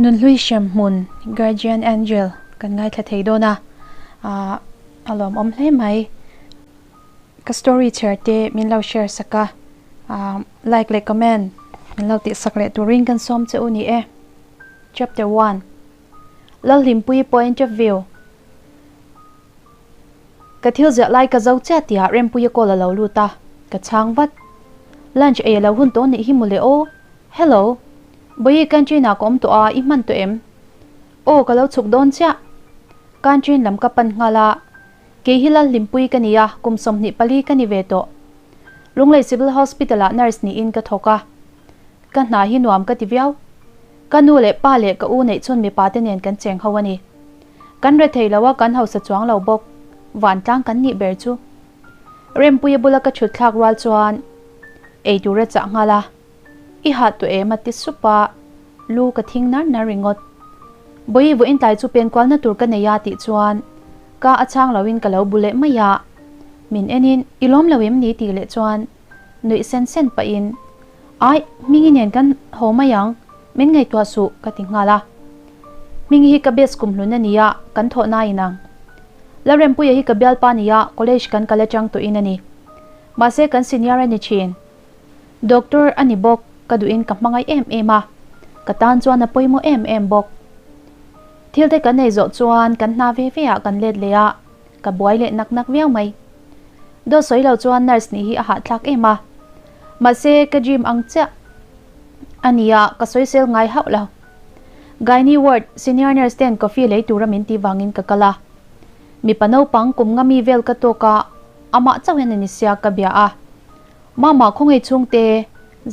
Nunhlui hremhmun Guardian Angel kan ngaithla thei dawn a, ah a lawmawm hle mai. Ka story chhiar te min lo share sak a, ah like leh comment min lo tih sak leh turin kan sawm che u ni e. Chapter 1 Lalhlimpuii Point of View Ka thil ziah lai ka zo chiah tihah Rempuia call a lo lut a, ka chhang vat. Lunch ei a lo hun tawh nih hi mawle aw. Hello. Bawihi canteen ah ka awm tawh a, i hman tawh em? Aw ka lo chhuk dawn chiah. Canteen lam ka pan nghal a, kei hi Lalhlimpui ka ni a, kum 24 ka ni ve tawh. Lunglei Civil Hospital ah nurse niin ka thawk a. Ka hna hi nuam ka ti viau. Ka nu leh pa leh ka u neih chhun mipa te nen kan cheng ho a ni. Kan rethei lo a, kan hausa chuang lo bawk. Vantlang kan nih ber chu. Rempuia bula ka chhut thlak rual chuan ei tur a chah nghal a, I hah tawh em a ti sup a, lu ka thing nar nar ringawt. Bawihi vawiin tlai chu pen kualna tur ka nei a tih chuan ka a chhang loin ka lo bu leh mai a, min enin i lawm lo em ni tih leh chuan nuih sen sen pahin Ai, Hmingi nen kan haw mai ang, min ngaihtuah suh ka ti nghal a. Hmingi hi ka best kum hlun a ni a, kan thawh na inang. Lalrempuia hi ka bialpa a ni a, college kan kal atang tawhin a ni. Mahse kan senior a ni thin. Doctor a ni bawk, ka duhin ka hmangaih em em a, ka tan chuan a pawimawh em em bawk. Thil te kan ei zawh chuan kan hna ve ve ah kan let leh a, ka buai leh nak nak viau mai. Dawt sawi lo chuan nurse nih hi a hahthlak em a. Mahse ka dream ang chiah a nia, ka sawisel ngai hauh lo. Gynae ward senior nurse ten coffee lei tura min tih vangin ka kal a. Mipa naupang kum nga mi vel ka tawk a, amah chauh hian a ni sia ka bia a. Mama khawngaih chhungte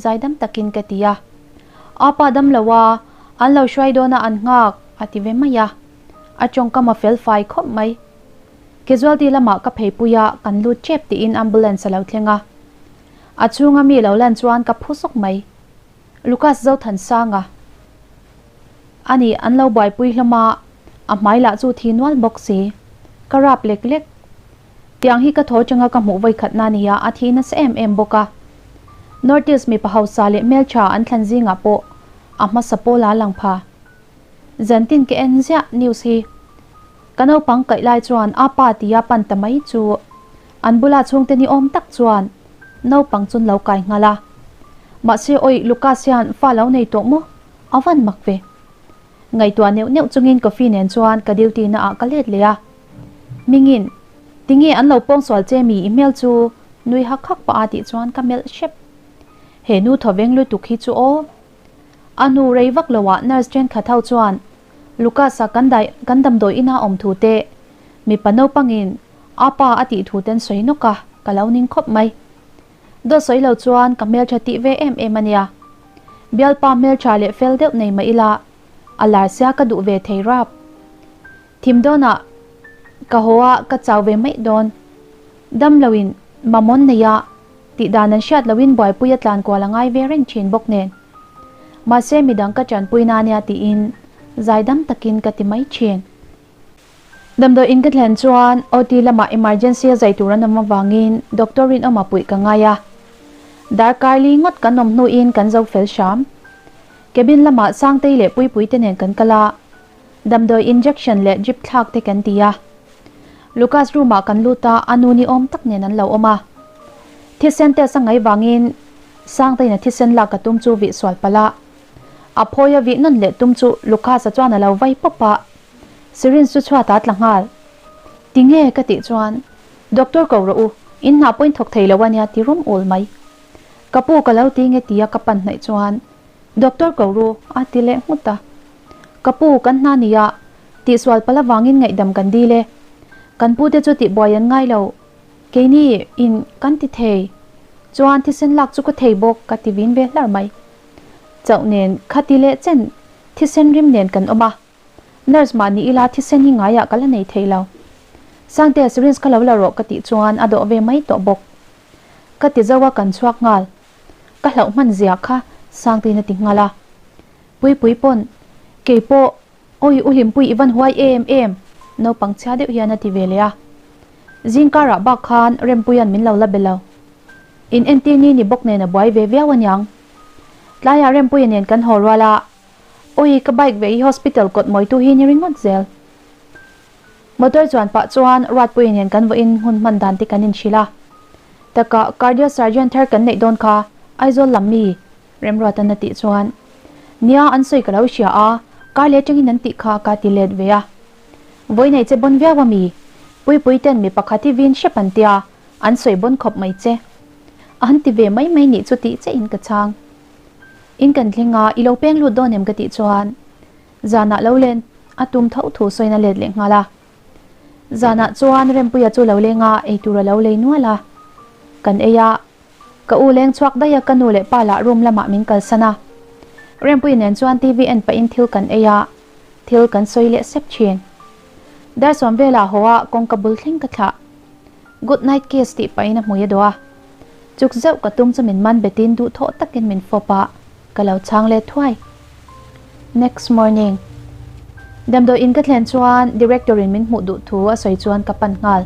zaidam takin ka ti a. Apa dam lo a, an lo hruai dawn a an nghak a ti ve mai a. A tawngkam a fel fai khawp mai. Casualty lamah ka pheipui a, kan lut tep tiin ambulance a lo thleng a. A chhunga mi lo lan chuan ka phu sawk mai. Lucas Zothansanga a ni, an lo buaipui hlawm a, a hmai lah chu thi nual bawk si. Ka rap lek lek. Tiang hi ka thaw changa ka hmuh vawikhatna a ni a, a thi nasa em em bawk a. North East mipa hausa leh hmeltha an thlan zingah pawh a hmasa pawl a lang pha. Zantin ka en ziah news hi. Ka naupang kaih lai chuan a pa tia pan ta mai chu an bula chhungte ni awm tak chuan naupang chun lo kai nghal a. Mahse awi Lucas hian fa lo nei tawh maw? A van mak ve. Ngaihtuah neuh neuh chungin coffee nen chuan ka duty na ah ka let leh a. Mingin, Tinge an lo pawngsual che mi i hmel chu nui hak hak pah a tih chuan ka melh hrep. He nu thawveng lutuk hi chu aw. A hnu rei vak lo ah nurse thenkhat ho chuan Lucas-a kan dai kan damdawi ina awm thu te, mipa naupangin a pa a tih thu ten sawi nawk a, ka lo ning khawp mai. Dawt sawi lo chuan ka hmeltha tih ve em em a nia. Bialpa hmeltha leh fel deuh nei mah ila, a lar sia ka duh ve thei rap. Thim dawnah ka haw a, ka chau ve mai dawn. Dam loin mamawn nei a, tih dan an hriat loin buaipui a tlan kual a ngai ve reng thin bawk nen. Mahse midang ka tanpui na nia tiin zaidam takin ka ti mai thin. Damdawi in ka thlen chuan OT lamah emergency a zai tur an awm avangin doctor rinawma puih ka ngai a. Darkar li ngawt kan awm hnuin kan zo fel hram. Cabin lamah Sangtei leh Puipui te nen kan kal a, damdawi injection leh drip thlak te kan ti a. Lucas room ah kan lut a, a nu ni awm tak nen an lo awm a. Thisen test a ngaih vangin Sangtein a thisen lak a tum chu vih sual palh a. A phawi a vih nawn leh tum chu Lucas-a chuan a lo vai pawp a, syringe chu chhuat ah a tla nghal. Tinge? ka tih chuan, Doctor ko rawh u, in hna pawhin thawk thei lo a nia ti rum ul mai. Ka pu ka lo ti nge tia ka pan hnaih chuan, Doctor ko ru a ti leh nghut a. Ka pu kan hna nia, tihsual palh avangin ngaihdam kan dil e. Kan pute chu tihbuai an ngai lo. Keini in kan ti thei. Chuan thisen lak chu ka thei bawk ka ti vin ve hlar mai. Chauh nen kha ti leh chen thisen rim nen kan awm a. Nurse mah ni ila thisen hi ngaiah ka la nei thei lo. Sangte syringe kha lo la rawh ka tih chuan a dawh ve mai tawh bawk. Ka ti zo a kan chhuak nghal. Ka hlauh hman zia kha Sangtein a ti nghal a. Puipui pawn keipawh Awi u Hlimpui i van huai em em naupang chhia deuh hian a ti ve leh a. Zing karah bak khan Rempuia'n min lo la be lo. In entir ni ni bawk nen a buai ve viau aniang. Tlaiah Rempuia nen kan haw rual a. Awi ka bike ve hi hospital kawt mawitu hi ni ringawt zel. Motor chuan pah chuan Ruatpuii nen kan vawiin hun hman dan te kan inhrilh a. Takah cardio surgeon thar kan neih dawn kha Aizawl lam mi Remruatan a tih chuan Nia an sawi ka lo hria a, kar leh atangin an tih kha ka ti let ve a. Vawi nei che bawn viau a mi? Puipui ten mi pakhat hi vin hrep an tia, an sawi bawn khawp mai che. A han ti ve mai mai nih chu tih che in ka chhang. In kan thleng a, i lo peng lut dawn em ka tih chuan zanah lo len a tum tho thu sawina let leh nghal a. Zanah chuan Rempuia chu lo leng a, eitur a lo lei nual a. Kan ei a, ka u leng chhuak daih a ka nu leh pa lah room lamah min kalsan a. Rempuia nen chuan TV en pahin thil kan ei a, thil kan sawi leh sep thin. Dar sawm velah haw a kawngka bul thleng ka thlah. Good night kiss tih pahin a hmui a dawh a. Chuk zeuh ka tum chu min man betin duhthawh takin min fawp a, ka lo chhang let thuai. Next morning. Damdawi in ka thlen chuan director in min hmuh duh thu a sawi chuan ka pan nghal.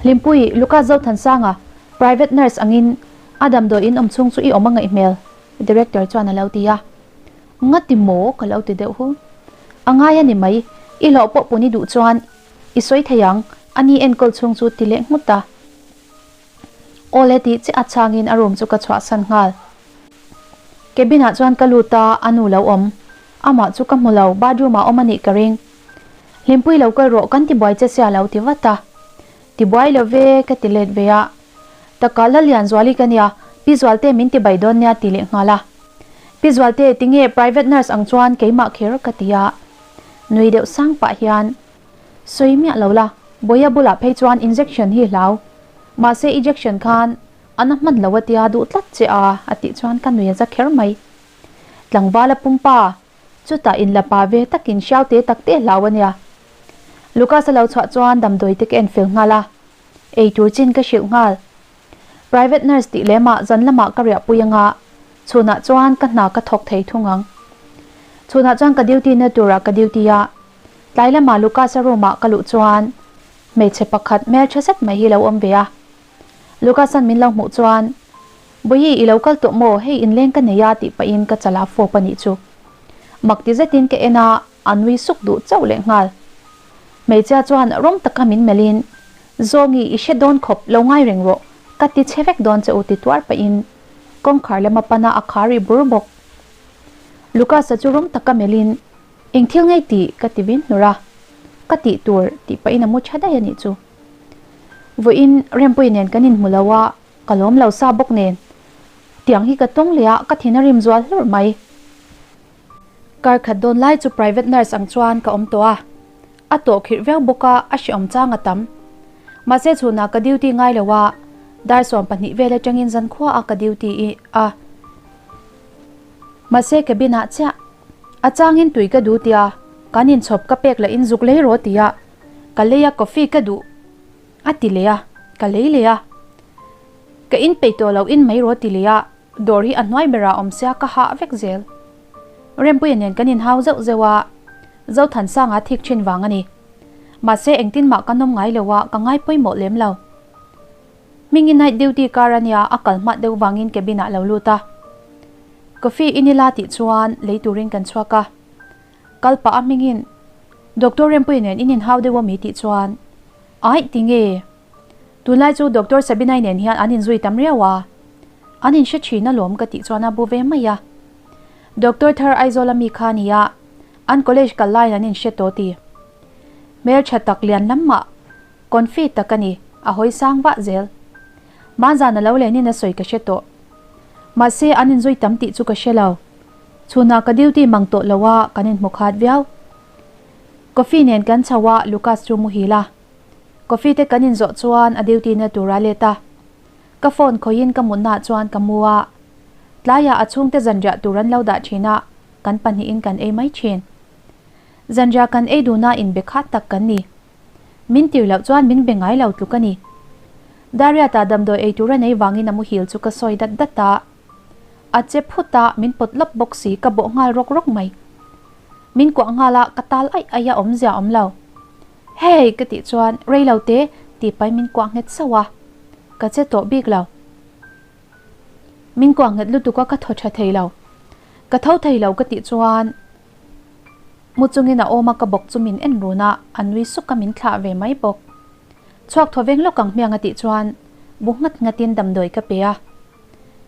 Hlimpui, Lucas Zothansanga, private nurse angin a damdawi in awm chhung chu i awm a ngaih hmel, director chuan a lo ti a. Nga ti maw? ka lo ti deuh hu. A ngai a ni mai, i hlawh pawh pun i duh chuan i sawi thei ang, a ni enkawl chhung chu ti leh nghut a. Awle tih chiah a chhangin a room chu ka chhuahsan nghal. Cabin ah chuan ka lut a, a nu lo awm. Amah chu ka hmu lo, bathroom ah awm a nih ka ring. Hlimpui lo kal rawh, kan tibuai che sia lo ti vat a. Tibuai lo ve, ka ti let ve a. Taka Lalianzuali ka nia, Pi Zualte min tibai dawn nia ti leh nghal a. Pi Zualte, tinge private nurse ang chuan keimah kher ka ti a. Nui deuh sang pah hian. Sawi miah lo la, Bawia bulah phei chuan injection hi hlau. Mahse ejection khan a na hman lo a tia duh tlat che a, a tih chuan ka nui a za kher mai. Tlangvala pumpa, chutah inla pa ve takin hriau te tak te hlau a nia. Lucas a lo chhuah chuan damdawi te ka en fel nghal a, ei tur chin ka hrilh nghal. Private nurse tih lemah zan lamah ka riahpui anga, chhunah chuan ka hna ka thawk thei thung ang. Chhunah chuan ka duty na turah ka duty a, Tlai lama Lucas-a room-ah ka luh chuan hmeichhe pakhat hmeltha zet mai hi lo awm ve a. Lucas-a'n min lo hmuh chuan, Bawihi, i lo kal tawh maw? Hei inleng ka nei a tih pahin ka chala fawp a nih chu. Mak ti zetin ka en a, a nui suk duh chauh leh nghal. Hmeichhia chuan rawng taka min melhin, Zawngi, i hre dawn khawp, lo ngai reng rawh, ka ti chhe vek dawn che u ti tuar pahin kawngkhar lama pana a khar ri bur bawk. Lucas-a chu rawng taka melhin, Eng thil ngei tih ka ti vin hnur a, ka tih tur tih pahin a mu tha daih a nih chu. Vawiin Rempuii nen kan inhmu lo a, ka lawm lo sa bawk nen. Tiang hi ka tawng leh a, ka thin a rim zual hlurh mai. Kar khat dawn lai chu private nurse ang chuan ka awm tawh a, a tawh khirh viau bawk a, a hreawm chang a tam. Mahse chhunah ka duty ngai lo a, dar 12 vel atangin zankhua a ka duty a. Mahse cabin ah chiah A changin tui ka duh tia, kan inchhawp ka pek lahin zuk lei rawh tia, ka lei a coffee ka duh a ti leh a, ka lei leh a. Ka in peih tawh loh in mai rawh ti leh a, dawr hi a hnuai berah awm sia ka hah vek zel. Rempuia nen kan inhau zeuh zeuh a, Zothansanga thik thin vang a ni. Mahse engtin mah ka nawm ngai lo a, ka ngai pawimawh lem lo. Hmingin night duty kar a nia, a kal hmat deuh vangin cabin ah lo lut a. Coffee in ila tih chuan lei turin kan chhuak a. Kal pah a hmingin Doctor Rempuii nen in inhau deuh a mi tih chuan Aih ti nge? Tunlai chu Doctor Sabinai nen hian an inzui tam riau a, an inhre thin alawm ka tih chuan a bu ve mai a. Doctor thar Aizawl a mi kha a nia, an college kal laiin an inhre tawh ti. Hmeltha tak lian lam mah Confi tak a ni, a hawi sang vah zel. Hmanzan a lo lenin a sawi ka hre tawh. Mahse, an inzui tam tih chu ka hre lo. Chhunah ka duty mang tawh lo a, kan inhmu khat viau. Coffee nen kan chho a, Lucas chu muhil a. Coffee te kan inzawh chuan a duty na tur a let a. Ka phone khawiin ka mutnaah chuan ka mu a. Tlaiah a chhungte zanriah tur an lo dah thin a, kan pahnihin kan ei mai thin. Zanriah kan ei duna inbe khat tak kan ni. Min tir loh chuan min be ngai lo tluk a ni. Dariata damdawi ei tur a nei vangin a muhil chu ka sawi dat dat a. A che phut a, min pawt lawp bawk si, ka bawh nghal rawk rawk mai. Min kuah nghal a, ka tal aih aih a, awmzia awm lo. Hey! ka tih chuan rei lo te tih pahin min kuah nghet sauh a, ka che tawh bik lo. Min kuah nghet lutuk a, ka thaw tha thei lo. Ka tho thei lo ka tih chuan. Mu chungin a awm a ka bawk chu min en run a, a nui suk a min thlah ve mai bawk. Chhuak thaw veng lawk ang hmiang a tih chuan bu nghat nghatin damdawi ka pe a.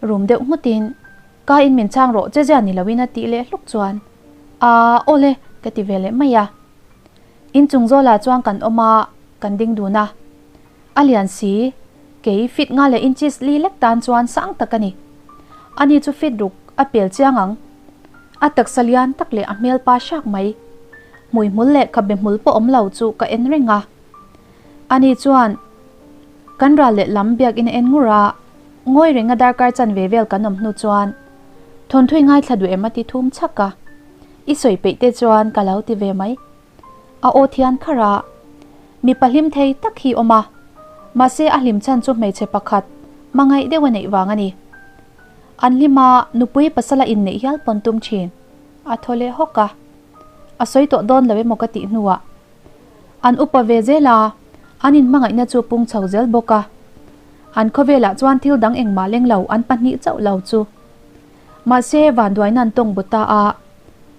Rum deuh nghutin Ka in min chhang rawh che zia ni loin a tih leh hluk chuan Aa awle ka ti ve leh mai a. Inchung zawlah chuan kan awm a, kan ding dun a. A lian si, kei fit nga leh inches li lek tan chuan sang tak a ni. Ani chu fit ruk a pel chiang ang. A taksa lian tak leh a hmel pa hrak mai. Hmuihmul leh khabe hmul pawh awm lo chu ka en reng a. Ani chuan kan ral leh lam biakin a en ngur a, ngawi renga darkar chanve vel kan awm hnu chuan thawnthui ngaithla duh em a ti thum chhak a. I sawi peih te chuan ka lo ti ve mai. A aw thian kharh a, mipa hlim thei tak hi awm a, mahse a hlim chhan chu hmeichhe pakhat hmangaih deuh a neih vang a ni. An hlim a, nupui pasala inneih hial pawn tum thin. A thaw leh hawk a, a sawi tawh dawn lo emaw ka tih hnuah an upa ve zel a, an inhmangaihna chu pung chho zel bawk a. An khawvelah chuan thil dang engmah leng lo an pahnih chauh lo chu. Mahse vanduaina an tawng bu ta a,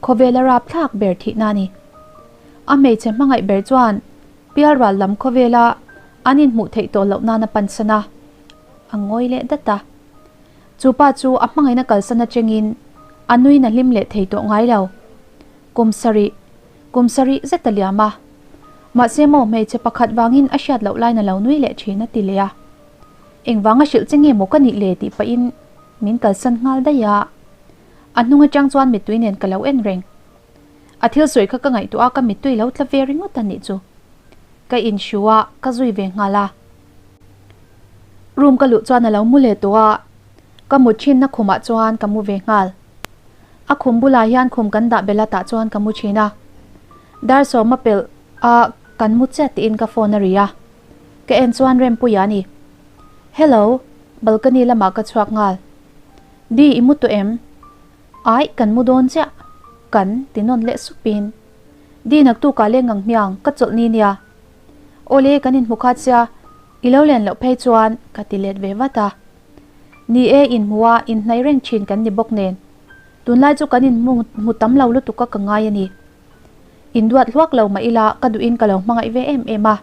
khawvel a rapthlak ber thihna a ni. A hmeichhe hmangaih ber chuan pialral lam khawvela an inhmuh theih tawh loh nan a pansan a, a ngawi leh dat a. Chu pa chu a hmangaihna kalsan atangin a nuin a hlim leh thei tawh ngai lo. Kum sarih, kum sarih zet a liam a. Mahse maw hmeichhe pakhat vangin a hriat loh lain a lo nui leh thin a ti leh a. Engvanga hrilh che nge maw ka nih le tih pahin min kalsan nghal daih a. A hnung atang chuan mittui nen ka lo en reng. A thil sawi kha ka ngaihtuah a ka mittui lo tla ve ringawt a nih chu. Ka inhru a, ka zui ve nghal a. Room ka luh chuan a lo mu leh tawh a, ka mut thinna khumah chuan ka mu ve nghal. A khum bulah hian khum kan dah bel a tah chuan ka mu thin a. Dar sawma pelh a kan mu chiah tiin ka phone a ri a. Ka en chuan Rempuia a ni. Hello, balcony lamah ka chhuak nghal. Di, i mu tawh em? Aih, kan mu dawn chiah. Kan ti nawn leh supin. Di, naktukah leng ang hmiang, ka chawlh ni nia. Awle, kan inhmu kha sia, i lo len loh phei chuan ka ti let ve vat a. Ni e, inhmu a, inhnaih reng thin kan ni bawk nen. Tunlai chu kan inhmu tam lo lutuk a ka ngai a ni. Induat hluak lo mah ila ka duhin ka lo hmangaih ve em em a.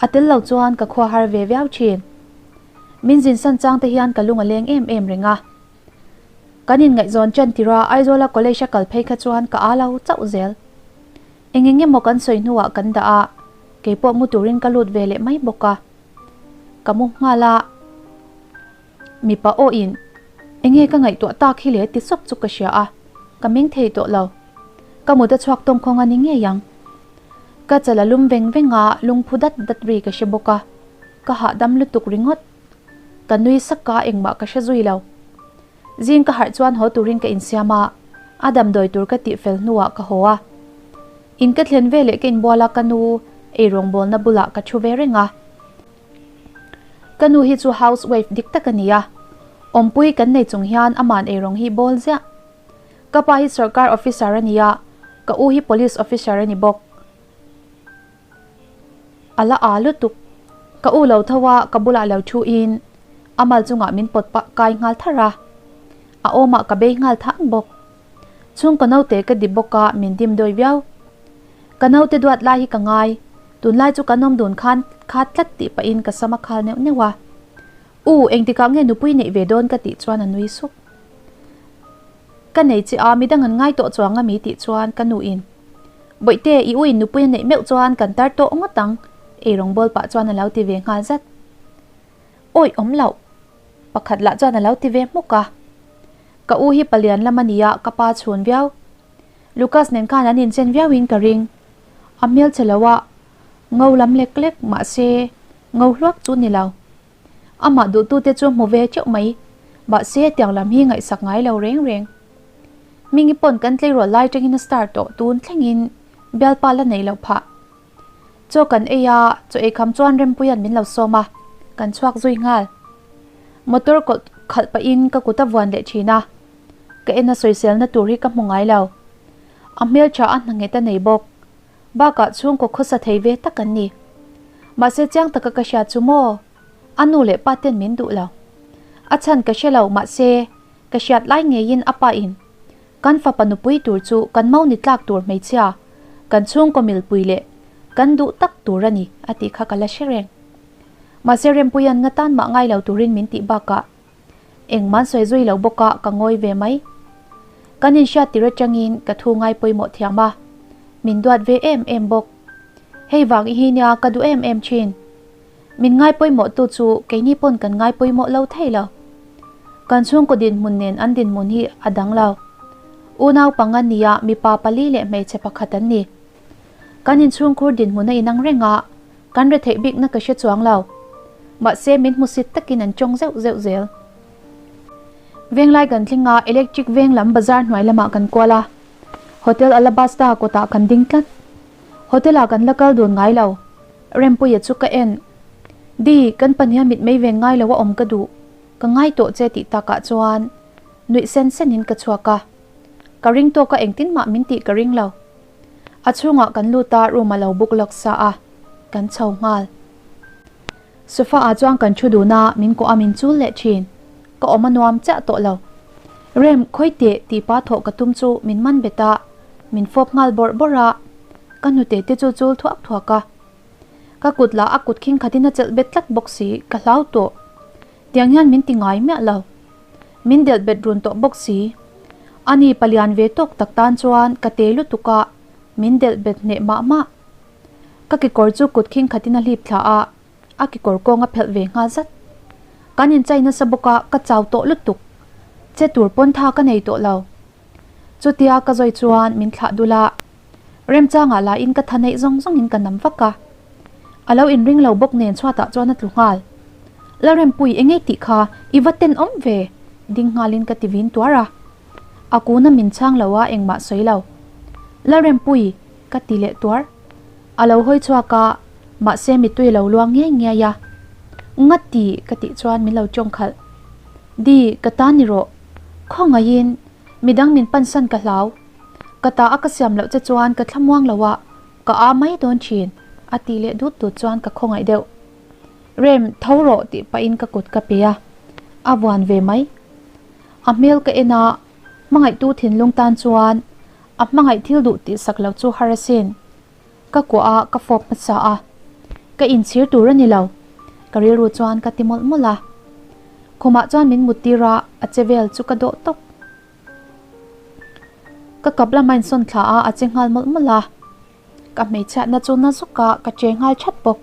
A tel lo chuan ka khua har ve viau thin. Min zin san chang te hian ka lung a leng em em reng a. Kan inngaihzawn ṭan tirh a Aizawla college a kal phei kha chuan ka â lo chauh zel. Eng eng emaw kan sawi hnuah kan dah a, keipawh mu turin ka lut ve leh mai bawk a. Ka mu nghal a. Mipa awhin, Enge ka ngaihtuah tak hi le ti sawp chu ka hria a, ka meng thei tawh lo. Ka mut a chhuak tawngkhawng a ni ngei ang. Ka chal a lum veng veng a, lungphu dat dat ri ka hre bawk a, ka hahdam lutuk ringawt. Ka nui sak a, engmah ka hre zui lo. Zing ka harh chuan haw turin ka insiam a, a damdawi tur ka tih fel hnuah ka haw a. In ka thlen veleh ka inbual a, ka nu eirawngbawlna bulah ka thu ve reng a. Ka nu hi chu house wife dik tak a ni a, awmpui kan nei chung hian aman eirawng hi bawl ziah. Ka pa hi sorkar officer a ni a, ka u hi police officer a ni bawk. A la aa lutuk. Ka u lo tho a, ka bulah lo thu in a mal chungah min pawt pah kai nghal thar a, a awmah ka bei nghal thang bawk. Chhungkaw naute ka di bawk a, min dim dawi viau. Ka naute duat lai hi ka ngai, tunlai chu kan awm dun khan khat tlat tih pahin ka sam a khal neuh neuh a. U, engtikah nge nupui neih ve dawn ka tih chuan a nui sup. Ka nei che a, midang an ngai tawh chuang a mi tih chuan ka nu in, Bawihte, i u in nupui a neih meuh chuan kan tar tawh ngawt ang, eirawng bawl pah chuan a lo ti ve nghal zat. Awi awm loh, pakhat lah chuan a lo ti ve hmuk a. Ka u hi palian lam a nia, ka pa chhun viau. Lucas nen khan an inchen viau in ka ring. A hmelchhe lo a, ngo lam lek lek mahse ngo hluak chu ni lo. Amah duhtute chu hmu ve teuh mai, mahse tiang lam hi ngaihsak ngai lo reng reng. Hmingi pawn kan tleirawl lai tangin a star tawh tun thlengin bialpa la nei lo phah. Chaw kan ei a, chaw ei kham chuan Rempuia'n min lo sawm a, kan chhuak zui nghal. Motor kawlh khalh pahin ka kut a vuan leh thin a, ka en a sawiselna tur hi ka hmu ngai lo. A hmeltha a hna nghet a nei bawk. Bakah chhungkaw khawsa thei ve tak an ni. Mahse chiang taka ka hria chu maw? A nu leh pa ten min duh lo. A chhan ka hre lo mahse ka hriat lai ngeiin a pa in. Kan fapa nupui tur chu kan mau ni tlak tur hmeichhia, kan chhungkaw milpui leh kan duh tak tur a ni a tih kha ka la hre reng. Mahse Rempuia'n nga tan mah ngai lo turin min tih bakah engmah an sawi zui lo bawk a ka ngawi ve mai. Kan inhriat tir atangin ka thu ngai pawimawh thiam a, min duat ve em em bawk. Hei vang i hi nia ka duh em em thin. Min ngai pawimawh tu chu keini pawn kan ngai pawimawh lo thei lo. Kan chhungkaw dinhmun nen an dinhmun hi a dang lo. Unau panga nia mipa pali leh hmeichhe pakhat an ni. Kan inchhungkhur dinhmun a inang reng a, kan retheih bikna ka hre chuang lo. Mahse min hmusit takin an tawng zeuh zeuh zel. Venglai kan tling a, electric veng lam bazar hnuai lamah kan kual a. Hotel Alabasta kawtah kan ding tlat. Hotel ah kan la kal dun ngai lo. Rempuia chu ka en. Di, kan pahniha mitmei ven ngai lo a awm ka duh. Ka ngai tawh che tih takah chuan nuih sen senin ka chhuak a. Ka ring tawk a engtin mah min tih ka ring lo. A chhungah kan lut a, room a lo book lawk sa a, kan chho nghal. Sofa ah chuan kan thu dun a, min kawh a min chul leh thin. Ka awm a nuam chiah tawh lo. Rem, khawi teh tih pa thawh ka tum chu min man bet a, min fawp nghal bawrh bawrh a, ka hnute te chu chul thuak thuak a. Ka kut lah a kut khing khatin a chelh bet tlat bawk si, ka hlau tawh. Tiang hian min ti ngai miah lo. Min delh bet run tawh bawk si. Ani palian ve tawk tak tan chuan ka te lutuk a, min delh bet hneh mah mah. Ka kekawr chu kut khing khatin a hlip thla a, a kekawr kawng a phelh ve nghal zat. Kan inchai nasa bawk a, ka chau tawh lutuk. Che tur pawn tha ka nei tawh lo. Chutia ka zawi chuan min thlah dul a, remchangah lahin ka tha neih zawng zawngin ka nam vak a. A lo inring lo bawk nen chhuatah chuan a tlu nghal. Lalrempui engei tih kha i va tenawm ve? Ding nghalin ka ti vin tuar a. A kuna min chhang lo a engmah sawi lo. Lalrempui! Ka ti leh tuar. A lo hawi chhuak a, mahse mittui a lo luang ngiai ngiai a. Nga ti ka tih chuan min lo tawng khalh. Di, ka ta ni rawh. Khawngaihin, midang min pansan ka hlau. Ka ta a ka siam loh che chuan ka thlamuang lo a, ka a mai dawn thin, a ti leh dut dut chuan ka khawngaih deuh. Rem, tho rawh tih pahin ka kut ka pe a, a vuan ve mai. A hmel ka en a, hmangaihtu thinlung tan chuan A hmangaih thil duh tih sak lo chu har asin. Ka kuah a, ka fawp hmasa a. Ka inchhir tur a ni lo. Ka rilru chuan ka ti mawlh mawlh a. Khumah chuan min mut tir a, a che vel chu ka dawh tawp. Ka kap lama insawn thla a, a che nghal mawlh mawlh a. Ka hmeichhiatna chu na zawk a, ka che nghal that bawk.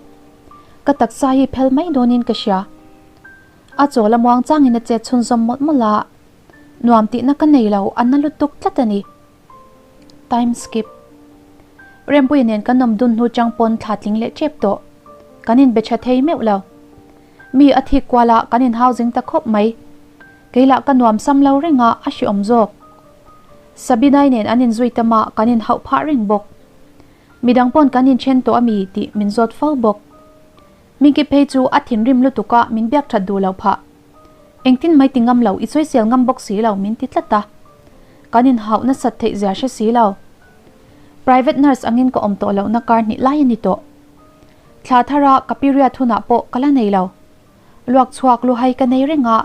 Ka taksa hi phel mai dawnin ka hria. A chawl a muang changin a chet chhunzawm mawlh mawlh a. Nuam tihna ka nei lo, a na lutuk tlat a ni. Time skip. Rempuia nen kan awm dun hnu chang pawn thla tling leh tep tawh. Kan inbe tha thei meuh lo. Mi a thik kual a, kan inhau zing ta khawp mai. Kei lah ka nuam sam lo reng a, a hreawm zawk. Sabinai nen an inzui tam a, kan inhauh phah reng bawk. Midang pawn kan inthen tawh a mi tih min zawt fo bawk. Minki phei chu a thinrim lutuk a, min biak that duh lo phah. Engtin mai ti ngam lo, i sawisel ngam bawk si lo min ti tlat a. Kan inhauh nasat theih zia hre si lo. Private nurse angin ka awm tawh lohna kar hnih lai a ni tawh. Thla thara ka period hunah pawh ka la nei lo. Luak chhuak luhai ka nei reng a,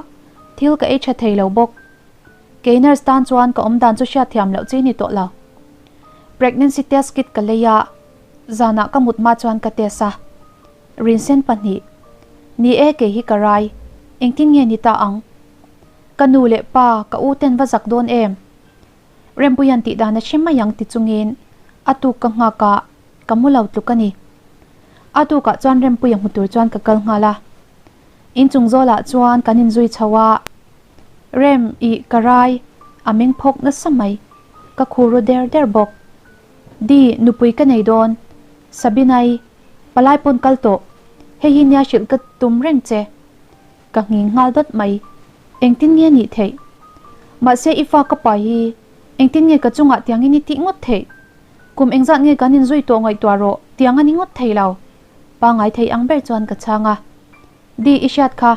thil ka ei tha thei lo bawk. Kei nurse tan chuan ka awm dan chu hriatthiam loh chi ni tawh lo. Pregnancy test kit ka lei a, zanah ka mut hma chuan ka test a. Rinsen pahnih, Ni e kei hi ka rai, engtin nge ni ta ang? Ka nu leh pa, ka u ten va zak dawn em? Rempuia'n tih dan a hre mai ang ti chungin a tuk ka nghak a, ka mu lo tluk a ni. A tukah chuan Rempuia hmu tur chuan ka kal nghal a. Inchung zawlah chuan kan inzui chho a, Rem, ih ka rai, a meng phawk nasa mai, ka khur ru der der bawk. Di, nupui ka nei dawn, Sabinai, Palai pawn kal tawh. Hei hi nia hrilh ka tum reng che. Ka nghing nghal dawt mai. Engtin nge nih theih? Mahse i fa ka pai hi engtin nge ka chungah tiangin i tih ngawt theih? Kum engzat nge kan inzui tawh ngaihtuah rawh tiang a ni ngawt thei lo. Pangai thei ang ber chuan ka chhang a. Di i hriat kha.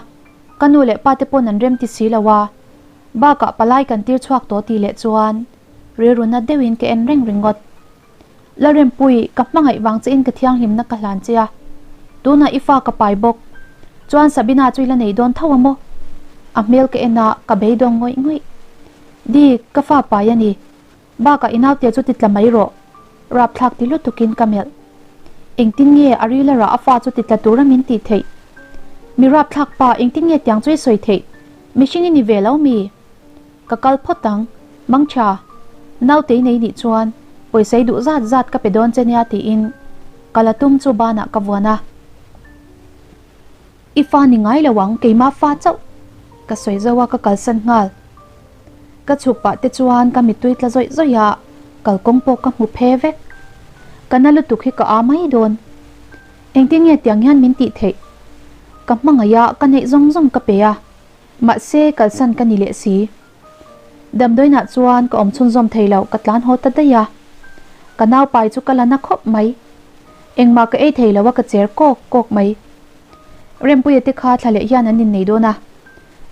Ka nu leh pa te pawn an rem ti si lo a. Bakah palai kan tir chhuak tawh tih leh chuan rilru na deuhin ka en reng ringawt. Lalrempui, ka hmangaih vang che in ka thianghlimna ka hlan che a, tunah i fa ka pai bawk. Chuan Sabina chu i la nei dawn tho a maw? A hmel ka en a, ka beidawng ngawih ngawih. Di, ka fa pai a ni. Bakah i naute chu ti tla mai rawh. Rapthlak ti lutukin ka melh. Engtin nge a rila rah a fa chu ti tla tura min tih theih? Mi rapthlak pa, engtin nge tiang chu i sawi theih? Mihring i ni ve lo mi? Ka kal phawt ang. Mangtha, nautei nei nih chuan pawisa i duh zat zat ka pe dawn che nia tiin ka la tum chu banah ka vuan a. I fa ni ngai lo ang, keimah fa chauh ka sawi zo a ka kalsan nghal. Ka chhuk pah te chuan ka mittui tla zawih zawih a, kalkawng pawh ka hmu phe vek. Ka na lutuk hi ka a mai dawn. Engtin nge tiang hian min tih theih? Ka hmangaih a, ka neih zawng zawng ka pe a. Mahse, kalsan ka ni leh si. Damdawiinah chuan ka awm chhunzawm thei lo, ka tlan haw ta daih a. Ka naupai chu ka la na khawp mai. Engmah ka ei thei lo a, ka cher kawk kawk mai. Rempuia te kha thla leh hian an innei dawn a.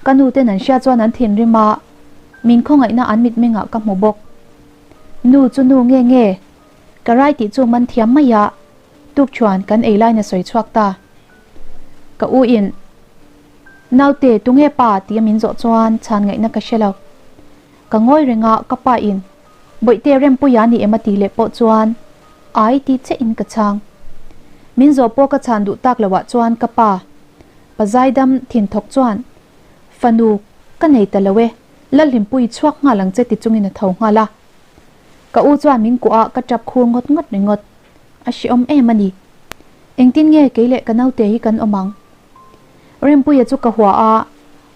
Ka nu ten an hria chuan an thinrim a, min khawngaihna an mitmengah ka hmu bawk. Nu chu nu nge nge? Ka rai tih chu man thiam mai a, tukchuan kan ei lain a sawi chhuak ta. Ka u in. Naute, tunge pa? tia min zawh chuan chhan ngaihna ka hre lo. Ka ngawi reng a, ka pa in, Bawihte Rempuia ni em a tih leh pawh chuan ai ti che in ka chhang. Min zawh pawh ka chhan duh tak loh ah chuan ka pa, pa zaidam thin thawk chuan, Fanu, ka nei ta lo e, Lalhlimpui chhuak nghal ang che ti chungin a tho nghal a. Ka u chuan min kuah a, ka tap khur ngawt ngawt ringawt. A hrehawm em a ni. Engtin nge kei leh ka naute hi kan awm ang? Rempuia chu ka hua a,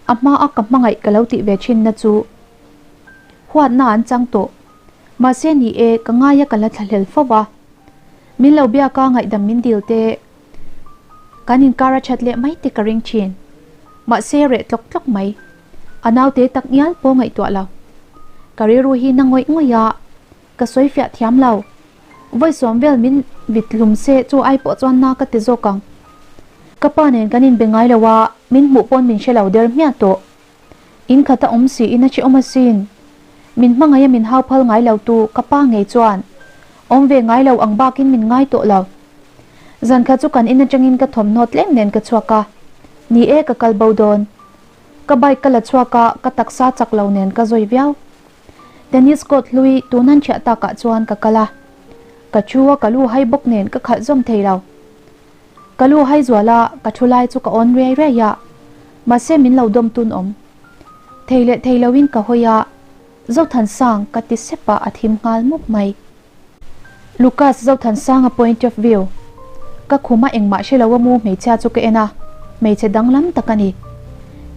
a hma a ka hmangaih ka lo tih ve thin na chu huatna an chang tawh. Mahse ni e, ka ngai a ka la thlahlel fo va. Min lo biak a ngaihdam min dil te, kan inkar a that leh mai te ka ring thin. Mahse reh tlawk tlawk mai. A naute tak ngial pawh ngaihtuah lo. Ka rilru hi na ngawih ngawih a, ka sawi fiah thiam lo. Vawi sawm vel min vit hlum se chu ai pawh chuan na ka ti zawk ang. Ka pa nen kan inbe ngai lo a, min hmuh pawn min hre lo der hmiah tawh. In khat a awm si in a chi awm asin. Min hmangaih a min hau phal ngai lo tu ka pa ngei chuan awm ve ngai lo ang bakin min ngai tawh lo. Zan khat chu kan in atangin ka thawmhnaw tlem nen ka chhuak a, ni e ka kal bo dawn. Ka bike ka la chhuak a, ka taksa chak lo nen ka zawi viau. Tennis court hlui tun an thiah takah chuan ka kal a, ka thu a ka lu hai bawk nen ka khalh zawm thei lo. Ka lu hai zual a, ka thu lai chu ka awn riai riai a, mahse min lo dawm tun awm. Thei leh thei loin ka hawi a, Zothansang ka ti sep a a thim nghal mup mai. Lucas Zothansanga point of view, Ka khuma engmah hre lo a mu hmeichhia chu ka en a, hmeichhe danglam tak a ni.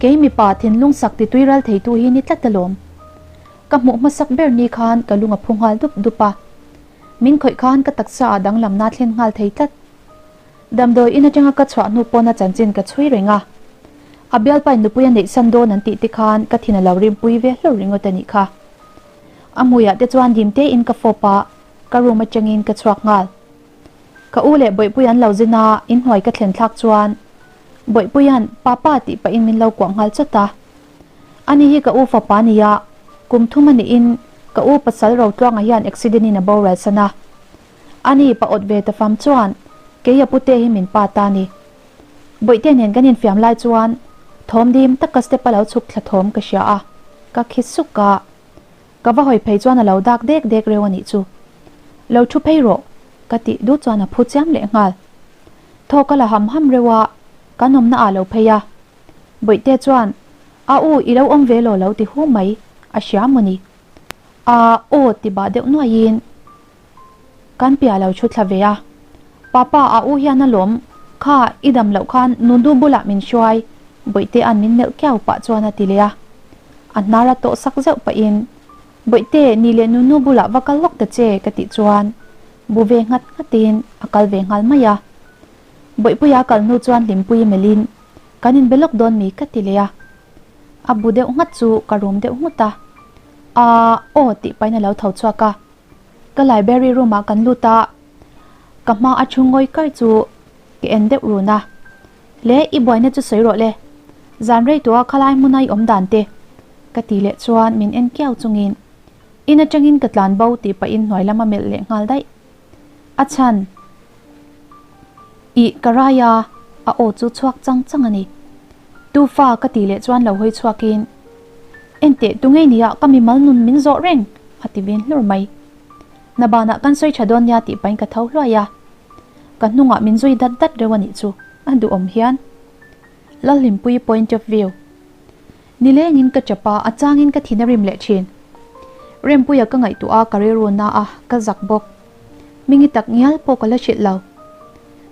Kei mipa thinlung sak ti tui ral theitu hi ni tlat alawm. Ka hmuh hmasak ber ni khan ka lung a phu nghal dup dup a, min khawih khan ka taksa ah danglamna thlen nghal thei tlat. Damdawi in atanga ka chhuah hnu pawna chanchin ka chhui reng a, a bialpain nupui a neihsan dawn an tih te khan ka thin a lo rimpui ve hlur ringawt a nih kha. A hmuiah te chuan dim tein ka fawp a, ka room atangin ka chhuak nghal. Ka u leh Bawihpui an lo zin a, inhnuai ka thlen thlak chuan Bawihpuia'n Papa tih pahin min lo kuah nghal chawt a. Ani hi ka u fapa a ni a, kum thum a niin ka u pasal Rotluanga hian accident in a boral san a. Ani pa awt ve ta fam chuan kei a pute hi min pa ta a ni. Bawihte nen kan infiam lai chuan thawm dim taka step a lo chhuk thla thawm ka hria a, ka khi suk a. Ka va hawi phei chuan a lo dak dek dek reuh a nih chu. Lo thu phei rawh, ka tih duh chuan a phu chiam leh nghal. Thaw ka la ham ham reuh a, kan awmna ah lo phei a. Bawihte chuan, A u, i lo awm ve law lo ti hu mai, a hria maw ni? A, aw ti bah deuh nuaiin kan piah lo thu thla ve a. Papa, a u hian a lawm, kha i dam loh khan nundu bulah min hruai, Bawihte-a'n min melh kiau pah chuan a ti leh a. A hnar a tawh sak zeuh pahin, Bawihte, ni leh nunu bulah va kal lawk ta che, ka tih chuan bu ve nghat nghatin a kal ve nghal mai a. Bawihpuia kal hnu chuan Hlimpuii melhin, Kan inbe lawk dawn mi? ka ti leh a. A bu deuh nghat chu ka rum deuh nghut a. Aa, aw tih pahin a lo tho chhuak a. Ka library room ah kan lut a, ka hma a thu ngawi kar chu ka en deuh run a. Le, i buaina chu sawi rawh le. Zan rei tawh a khalai hmuna i awm dan te, ka ti leh chuan min en kiau chungin in atangin ka tlan bo tih pahin hnuai lam a melh leh nghal daih. A chhan ih ka rai a, a aw chu chhuak chang chang a ni. Tu fa ka ti leh chuan lo hawi chhuakin, Enteh, tu ngei nia ka mimal nun min zawh reng? a ti vin hlur mai. Na banah kan sawi tha dawn nia tih pahin ka tho hluai a, ka hnungah min zui dat dat reuh a nih chu, a duhawm hian. Lalhlimpuii point of view. Nilengin ka chap a, a changin ka thin a rim leh thin. Rempuia ka ngaihtuah a, ka rilru na a, ka zak bawk. Hmingi tak ngial pawh ka la hrilh lo.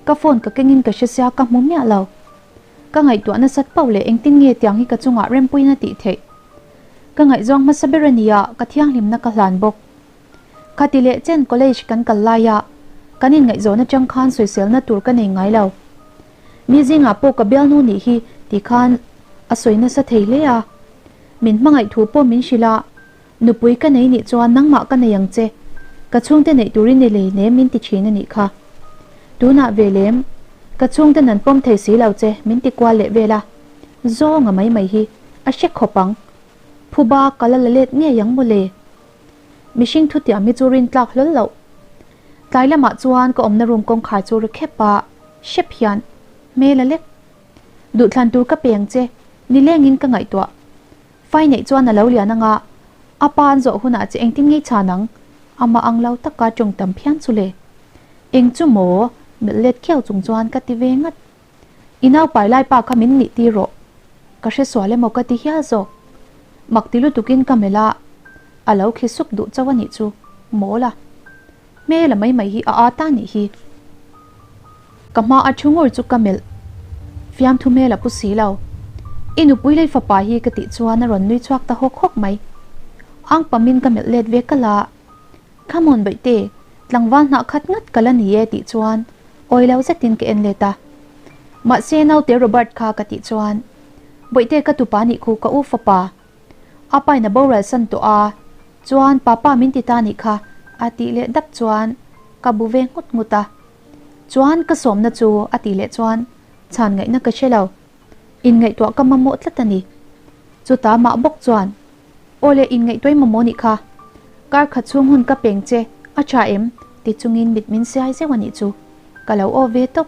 Ka phone ka kengin ka hre sia ka hmu miah lo. Ka ngaihtuah nasat pauh leh engtin nge tiang hi ka chungah Rempuiin a tih theih. Ka ngaihzawng hmasa ber a nia, ka thianghlimna ka hlan bawk. Khati leh chen college kan kal laia kan inngaihzawn atang khan sawiselna tur ka nei ngai lo. Mi zingah pawh ka bialnu nih hi ti khan a sawi nasa thei hle a. Min hmangaih thu pawh min hrilh a, nupui ka nei nih chuan nangmah ka nei ang che, ka chhungte neih turin ni lei nem min ti thin a nih kha. Tunah ve lem, ka chhungten an pawm thei si lo che min ti kual leh vel a, zawnga mai mai hi a hre khawp ang. Phuba ka la la let ngei ang mawle. Mihring thutiam hi chu rin tlak hlawl loh. Tlai lamah chuan ka awmna room kawngkhar chu ri khep a, hrep hian hmel a lek. Duhthlan tur ka peng che, nilengin ka ngaihtuah. Fai neih chuan a lo lian anga, a pa an zawh hunah che engtin ngei chhan ang? Amah ang lo taka tawng tam phian chu le. Eng chu maw? Melh let khiau chung chuan ka ti ve ngat. I naupai lai pa kha min nih tir rawh. Ka hre sual emaw ka ti hial zawk. Mak ti lutukin ka melh a, a lo khi suk duh chauh a nih chu. Mawl a. Hmel a mai mai hi a â ta nih hi. Ka hma a thu ngur chu ka melh. Fiamthu hmel a pu si lo. I nupui lei fapa hi ka tih chuan a rawn nui chhuak ta hawk hawk mai. Ang pamin ka melh let ve kal a. Come on Baihte, tlangval hnah khat ngat ka la ni e tih chuan awi lo zetin ka en let a. Mahse naute Robert kha ka tih chuan Baihte ka tupa nih khu ka u fapa. A pain a boral san tawh a, chuan papa min ti ta nih kha a tih leh dap chuan ka bu ve nghut nghut a. Chuan ka sawmna chu a tih leh chuan chhan ngaihna ka hre lo. Inngaihtuah ka mamawh tlat a ni. Chutah mah bawk chuan Aw le, inngaihtuai mamawh nih kha. Kar khat chhung hun ka peng che, a tha em? ti chungin mit min siai zeuh a nih chu. Ka lo aw ve tawp.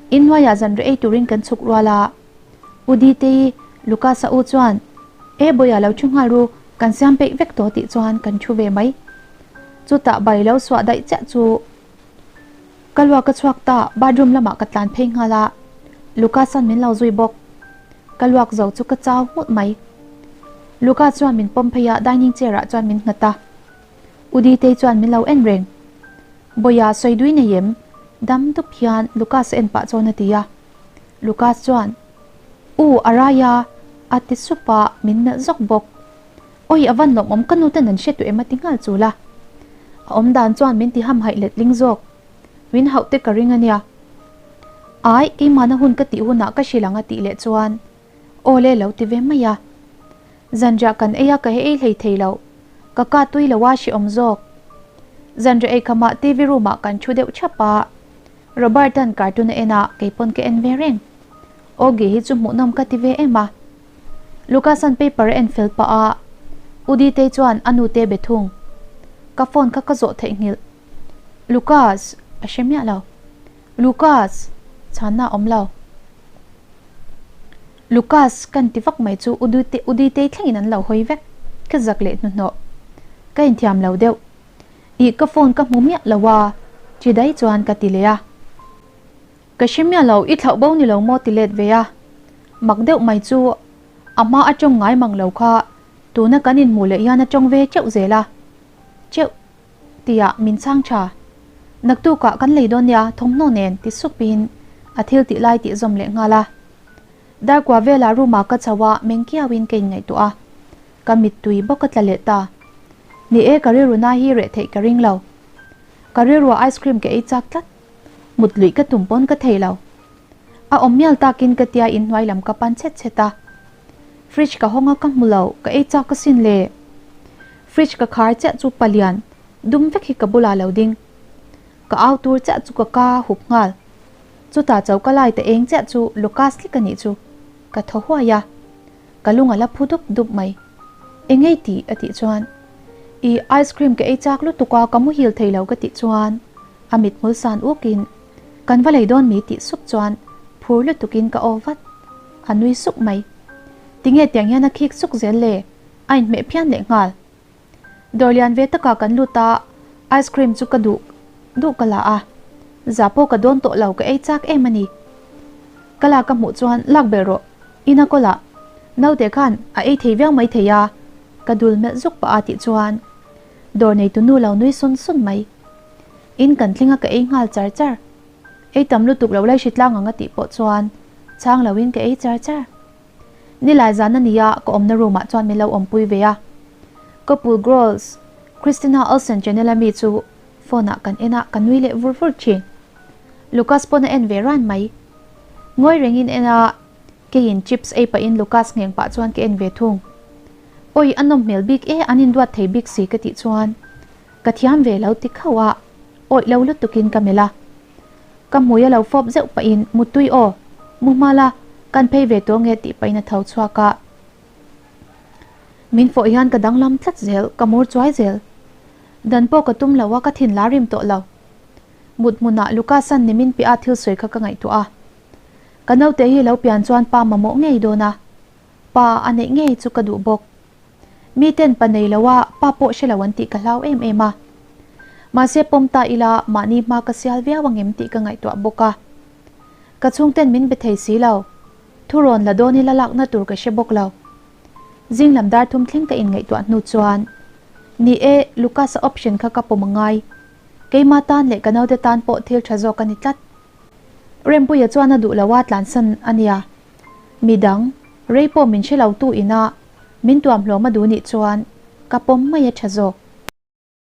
Inhnuaiah zanriah ei turin kan chhuk rual a. U Diteii, Lucas-a u chuan, E Bawiha lo thu nghal ru, kan siam peih vek tawh tih chuan kan thu ve mai. Chutah bai lo suah daih chiah chu ka luak a chhuak ta, bathroom lamah ka tlan phei nghal a, Lucas-a'n min lo zui bawk. Ka luak zo chu ka chau nghut mai. Luca chuan min pawm phei a, dining chair ah chuan min nghat a. U Ditei chuan min lo en reng. Bawiha sawi dui nei em? Dam dup hian Lucas a en pah chuan a ti a. Lucas chuan, U, a rai a, a ti sup a, min melh zawk bawk. Awi, a van lawmawm ka nu ten an hre tawh em a ti nghal chul a. A awm dan chuan min ti hamhaih letling zawk. Min hauh te ka ring a nia. Ai, keimahna hun ka tih hunah ka hrilh ang a tih leh chuan aw le lo ti ve mai a. Zanriah kan ei a ka he ei hlei thei lo. Ka ka tui lo a hrehawm zawk. Zanriah ei khamah TV room ah kan thu deuh thap a. Robert-a'n cartoon a en a, kei pawn ka en ve reng. Aw-gi hi chu hmuhnawm ka ti ve em a. Lucas-a'n paper a en fel pah a, U Ditei chuan a nute be thung. Ka phone kha ka zawh theihnghilh. Lucas, a hre miah lo. Lucas! Chhanna a awm lo. Lucas kan ti vak mai chu U Ditei thlengin an lo hawi vek. Ka zak leh hnuhnawh. Ka inthiam lo deuh. Ih ka phone ka hmu miah lo a, chi dai chuan ka ti leh a. Ka hre miah lo, i thlauh bo ni lo maw ti let ve a. Mak deuh mai chu a hma a tawng ngai mang lo kha tuna kan inhmuh leh hian a tawng ve teuh zel a. Teuh. Tia min chhang tha. Naktukah kan lei dawn nia thawmhnaw nen ti supin a thil tih lai tih zawm leh nghal a. Darkua velah room ah ka chho a, meng kiauin ka inngaihtuah a. Ka mittui bawk a tla leh ta. Ni e, ka rilru na hi reh theih ka ring lo. Ka rilruah ice cream ka ei chak tlat. Mut luih ka tum pawn ka thei lo. A awm mial takin ka tia inhnuai lam ka pan chhet chhet a. Fridge ka hawng a ka hmu lo, ka ei chak asin le. Fridge ka khar chiah chu palian dum vek hi ka bulah lo ding. Ka au tur chiah chu ka ka hup nghal. Chutah choka lai ta eng chiah chu Lucas tlik a nih chu. Ka thaw huai a. Ka lung a la phu dup dup mai. Engei tih? a tih chuan I ice cream ka ei chak lutuk a ka muhil thei lo ka tih chuan a mithmul san ukin Kan va lei dawn mi tih sup chuan phur lutukin ka aw vat. A nui suk mai. Tinge tiang hian a khik suk zel le? A inhmeh phian leh nghal. Dawr lian ve takah kan lut a, ice cream chu ka duh duh ka la a, zah pawh ka dawn tawh lo ka ei chak em a ni. Ka lak ka hmuh chuan lak belh rawh, ina kawlah naute khan a ei thei viau mai thei a, ka dul melh zuk pah a tih chuan dawr neitu nu lo nui sun sun mai. In kan tling a ka ei nghal char char. Ei tam lutuk lo lai hritlang ang a tih pawh chuan chhang loin ka ei char char. Nilai zan a nia ka awmna room ah chuan min lo awmpui ve a. Couple Girls, Christina Olsen channel a mi chu phone ah kan en a ka nui leh vur vur thin. Lucas pawn a en ve ran mai. Ngawi rengin en a, keiin chips ei pahin Lucas ngheng pah chuan ka en ve thung. Awi a nawm hmel bik e an induat thei bik si ka tih chuan ka thiam ve lo ti khauh a, awih lo lutukin ka melh a. Ka hmui a lo fawp zeuh pahin Muttui aw, mu hma la, kan phei ve tawh nge tih pahin a tho chhuak a. Min fawh hian ka danglam tlat zel, ka mur chuai zel. Dan pawh ka tum lo a, ka thin la rim tawh lo. Mut hmunah Lucas-a'n nimin piah a thil sawi kha ka ngaihtuah a. Ka naute hi lo pian chuan pa mamawh ngei dawn a, pa a neih ngei chu ka duh bawk. Miten pa nei lo a, pa pawh hre lo an tih ka hlau em em a. Mahse pawm ta ila mahni hma ka sial viau angem tih ka ngaihtuah bawk a. Ka chhungten min be thei si lo. Thurawn la dawn ila lakna tur ka hre bawk lo. Zing lam dar thum thleng ka inngaihtuah hnu chuan, Ni e, Lucas-a option kha ka pawm angai. Keima tan leh ka naute tan pawh thil tha zawk a ni tlat. Rempuia chuan a duh lo a tlansan a nia. Midang, rei pawh min hre lo tu ina min tuam hlawm a duh nih chuan ka pawm mai a tha zawk.